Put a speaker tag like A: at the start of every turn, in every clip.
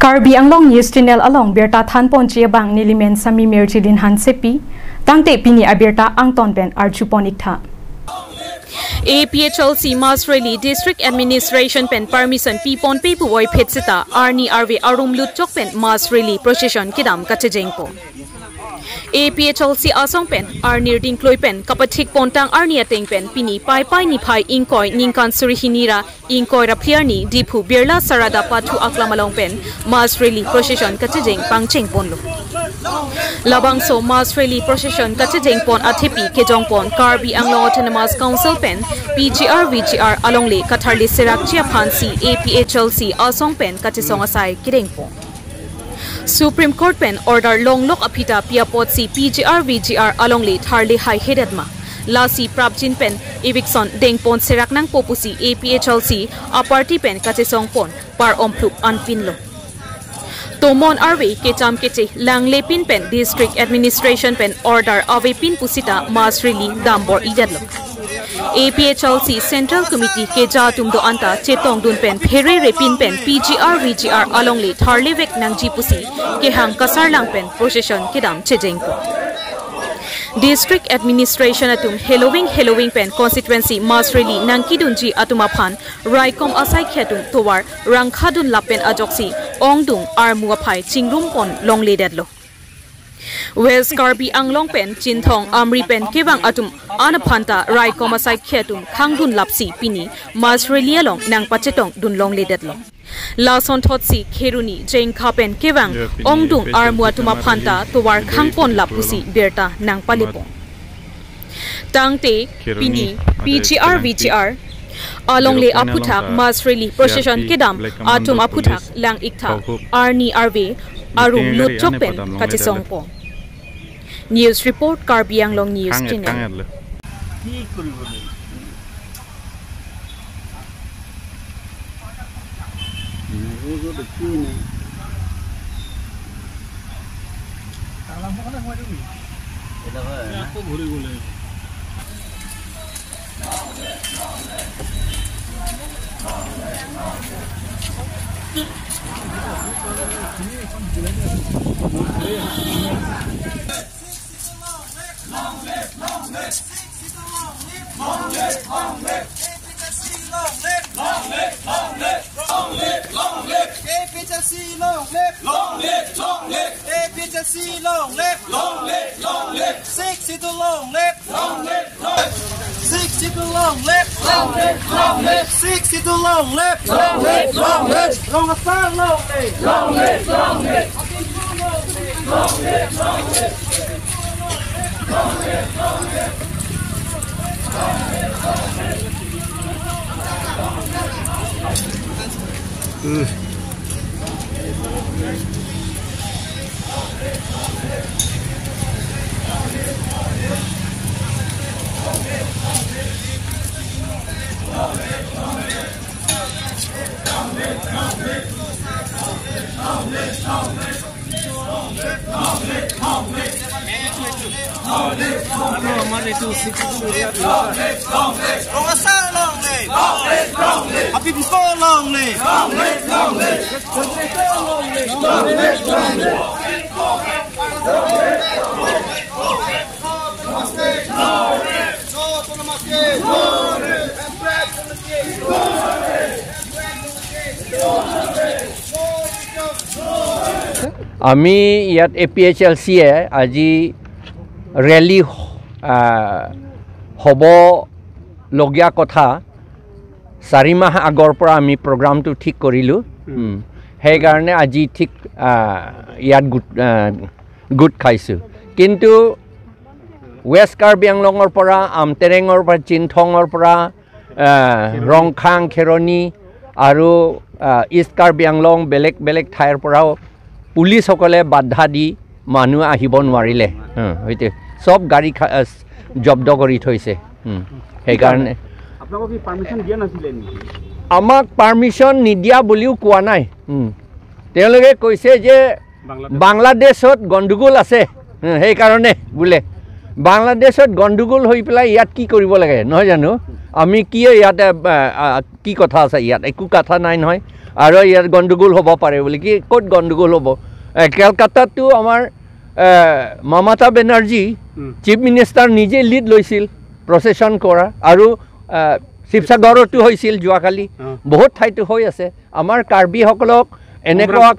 A: Karbi Anglong News Channel along berta thanpon chi bang nilimen sami merjilin hansepi tangte pini abirta angton pen archuponik tha.
B: APHLC Mass Rally District Administration pen permission pipon pepu oi phetsita arni arve arum lut chok pen Mass Rally procession kidam kachejengpo. APHLC asong pen arnir dingkloi pen kapathik pontang arni ateng pen pini pai pai ni phai ingkoi ningkan surihinira ingkoi raphliarni diphu birla sarada pathu aklamalong pen Mass Rally procession kachejeng pangcheng ponlo. Labangso Mass Rally procession kachejeng pon athepi kejong pon Karbi Anglong Autonomous Council pen PGR VGR alongle katharli serak chia phansi APHLC asong pen kachesong asai kireng pon. Supreme Court pen order long lok aphita piapot si PGR VGR alongle tharli high headed ma lasi prabjin pen eviction dengpon seraknang popusi APHLC aparty pen kachesong pon par omplup anpinlo. Tomon arve kecham keche langle pin pen district administration pen order ave pin pusita mass rally dambor idadlo. APHLC Central Committee ke jatum do anta chetong dun pen phere re pin pen PGR VGR alongle tharlevek nangji pusi ke hang kasar lang pen procession kedam chejengpo. District Administration atum Halloween Halloween pen constituency mass rally nangkidunji atuma phan raikom asai khetum towar rangkhadun lapen ajoksi ongdung armua phai chingrum pon longle dedlo. West Karbi Anglong pen Chinthong Amri pen kewang atum anaphanta raikom asai khetum khangdun lapsi pini mass rally along nang pachetong dun longle dedlo. Lason thotsi kheruni jengkha pen kewang ongdung armua tuma phanta towar khangpon lapusi berta nang palipong. Tangte pini PGR VGR alongle aputhak mass rally procession kedam atum aputhak lang iktha arni arve arum lutchok pen kachisongpo. News report Karbi Anglong News Channel.
C: আমি ইয়াত A P H L চিয়ে আজি rally হ'বলগীয়া কথা 4 মাহ আগৰ পৰা আমি প্ৰগ্ৰামটো ঠিক কৰিলোঁ। সেইকাৰণে আজি ঠিক ইয়াত গোট খাইছোঁ। কিন্তু ৱেষ্ট কাৰ্বি আংলঙৰ পৰা, আমটেৰেঙৰ পৰা, চিনথঙৰ পৰা, ৰংখাং, খেৰণি আৰু ইষ্ট কাৰ্বি আংলং বেলেগ বেলেগ ঠাইৰ পৰাও পুলিচসকলে বাধা দি মানুহ আহিব নোৱাৰিলে। সেইটো চব গাড়ী জব্দ কৰি থৈছে। সেইকাৰণে আমাক পাৰ্মিশ্যন নিদিয়া বুলিও কোৱা নাই। তেওঁলোকে কৈছে যে বাংলাদেশত গণ্ডগোল আছে, সেইকাৰণে বোলে। বাংলাদেশত গণ্ডগোল হৈ পেলাই ইয়াত কি কৰিব লাগে নহয় জানো? আমি কি ইয়াতে কি কথা আছে? ইয়াত একো কথা নাই নহয়। আৰু ইয়াত গণ্ডগোল হ'ব পাৰে বুলি কি ক'ত গণ্ডগোল হ'ব? কেলকাতাতো আমাৰ মমতা বেনাৰ্জী চিফ মিনিষ্টাৰ নিজে লিড লৈছিল প্ৰচেছন কৰা, আৰু শিৱসাগৰতো হৈছিল যোৱাকালি, বহুত ঠাইতো হৈ আছে। আমাৰ কাৰ্বিসকলক এনেকুৱা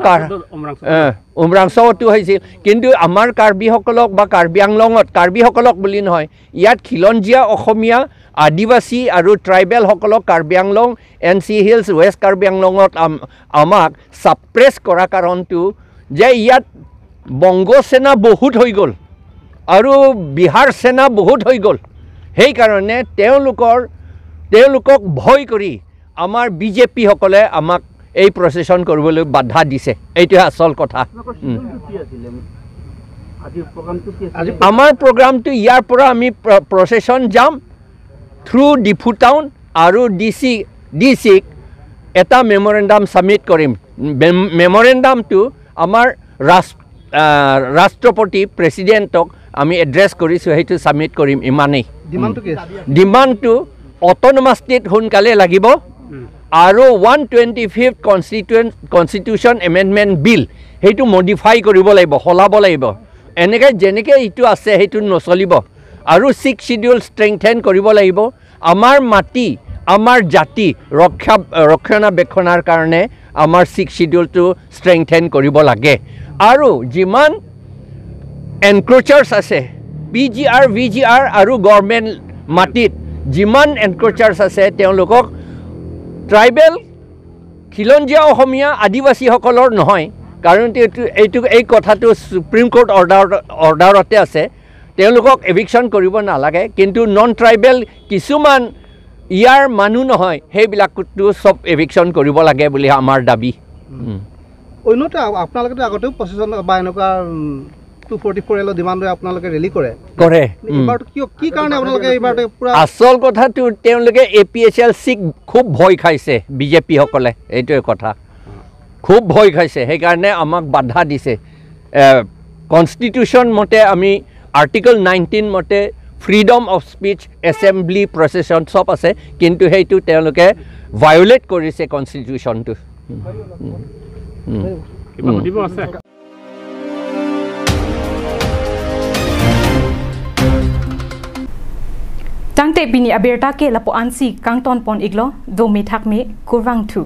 C: উমৰাংচতো হৈছিল, কিন্তু আমাৰ কাৰ্বিসকলক বা কাৰ্বি আংলঙত কাৰ্বিসকলক বুলি নহয়, ইয়াত খিলঞ্জীয়া অসমীয়া আদিবাসী আৰু ট্ৰাইবেলসকলক Karbi Anglong, N C hills, west Karbi আংলঙত আমাক ছাপ্ৰেছ কৰা কাৰণটো যে ইয়াত বংগ সেনা বহুত হৈ গ'ল আৰু বিহাৰ সেনা বহুত হৈ গ'ল, সেইকাৰণে তেওঁলোকক ভয় কৰি আমাৰ বিজেপিসকলে আমাক এই প্ৰচেছন কৰিবলৈ বাধা দিছে। এইটোৱে আচল কথা। আমাৰ প্ৰগ্ৰামটো ইয়াৰ পৰা আমি প্ৰচেছন যাম থ্ৰু ডিফু টাউন আৰু ডি চিক এটা মেমৰেণ্ডাম ছাবমিট কৰিম। মেমৰেণ্ডামটো আমাৰ ৰাষ্ট্ৰপতি প্ৰেচিডেণ্টক আমি এড্ৰেছ কৰিছোঁ, সেইটো ছাবমিট কৰিম, ইমানেই। ডিমাণ্ডটো অট'নমাছ ষ্টেট সোনকালে লাগিব আৰু 125 কনষ্টিটিউশ্যন এমেণ্ডমেণ্ট বিল সেইটো মডিফাই কৰিব লাগিব, সলাব লাগিব। এনেকৈ যেনেকৈ এইটো আছে সেইটো নচলিব। আৰু 6 চিডিউল ষ্ট্ৰেংথেন কৰিব লাগিব। আমাৰ মাটি, আমাৰ জাতি ৰক্ষণাবেক্ষণাৰ কাৰণে আমাৰ 6 চিডিউলটো ষ্ট্ৰেংথেন কৰিব লাগে। আৰু যিমান এনক্ৰ'চাৰ্ছ আছে, P G R, V G R আৰু গভৰ্ণমেণ্ট মাটিত যিমান এনক্ৰ'চাৰ্ছ আছে, তেওঁলোকক ট্ৰাইবেল খিলঞ্জীয়া অসমীয়া আদিবাসীসকলৰ নহয়, কাৰণ এই কথাটো সুপ্ৰিম কোৰ্ট অৰ্ডাৰতে আছে, তেওঁলোকক এভিকশ্যন কৰিব নালাগে। কিন্তু নন ট্ৰাইবেল কিছুমান ইয়াৰ মানুহ নহয়, সেইবিলাকতো চব এভিকশ্যন কৰিব লাগে বুলি আমাৰ দাবী।
D: অন্যতে আপোনালোকেতো আগতেও প্ৰচেছন বা এনেকুৱা 244 এলৰ ডিমাণ্ড লৈ আপোনালোকে ৰেলী কৰে। কি কাৰণে আপোনালোকে এইবাৰ পুৰা?
C: আচল কথাটো তেওঁলোকে এ পি এইচ এল চিক খুব ভয় খাইছে বিজেপিসকলে, এইটোৱে কথা, খুব ভয় খাইছে, সেইকাৰণে আমাক বাধা দিছে। কনষ্টিটিউশ্যন মতে আমি আৰ্টিকল 19 মতে freedom of speech, assembly, procession চব আছে, কিন্তু সেইটো তেওঁলোকে ভায়'লেট কৰিছে কনষ্টিটিউশ্যনটো।
A: Tangte bini abirta ke lapo ansi kangton pon iglo do mi thak mi kurwang thu.